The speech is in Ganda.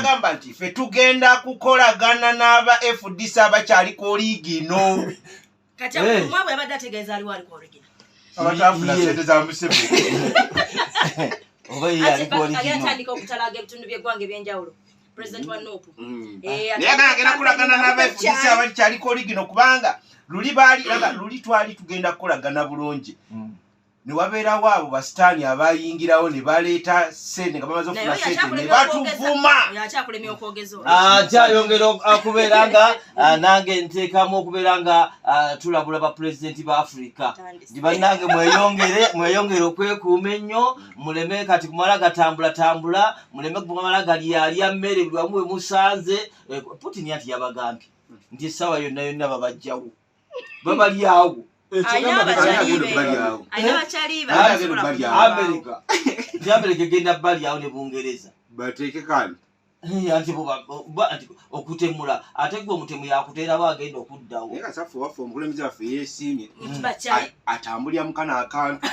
N'agamba nti ffe tugenda kukolagana n'aba FDC abakyali ku original. Kati omwabwe yabadde ategeeza aliwo aliko original. Abatafuna sente za Museveni. Oba ye aliko original. Atandika okutalaga ebitundu by'eggwanga eby'enjawulo. President wa NUP. Naye agenda kukolagana n'aba FDC abakyaliko original, kubanga luli baali nga luli twali tugenda kukolagana bulungi. Ne wabeerawo abo basitaani abayingirawo ne baleeta sente nga bamaze Naye okufuna oyo sente ne akyakulemye batuvuma. okwogeza. Oyo akyakulemye okwogeza olwo. Akyayongera okubeera nga nange nteekamu okubeera nga tulabula bapulezidenti ba Afirika Tandise. nti bannange mweyongere okwekuuma ennyo, muleme kati kumala gatambulatambula, muleme kumala galyalya mmere buli wamu we musanze. Putin ati yabagambye nti essaawa yonna yonna babajjawo, babalyawo. Alina abakyali be. Agenda okubalyawo. Alina abakyali be. Agenda Abasobola okubalyawo. kumuwaawo. Amerika, nti Amerika egenda balyawo ne Bungereza. Bateeke kandi. Anti anti okutemula, ate gwe omutemu yakuteerawo agenda okuddawo. Naye kasaffe waffe omukulembeze waffe yeesiimye. Bakyali. Atambulira mukana akantu.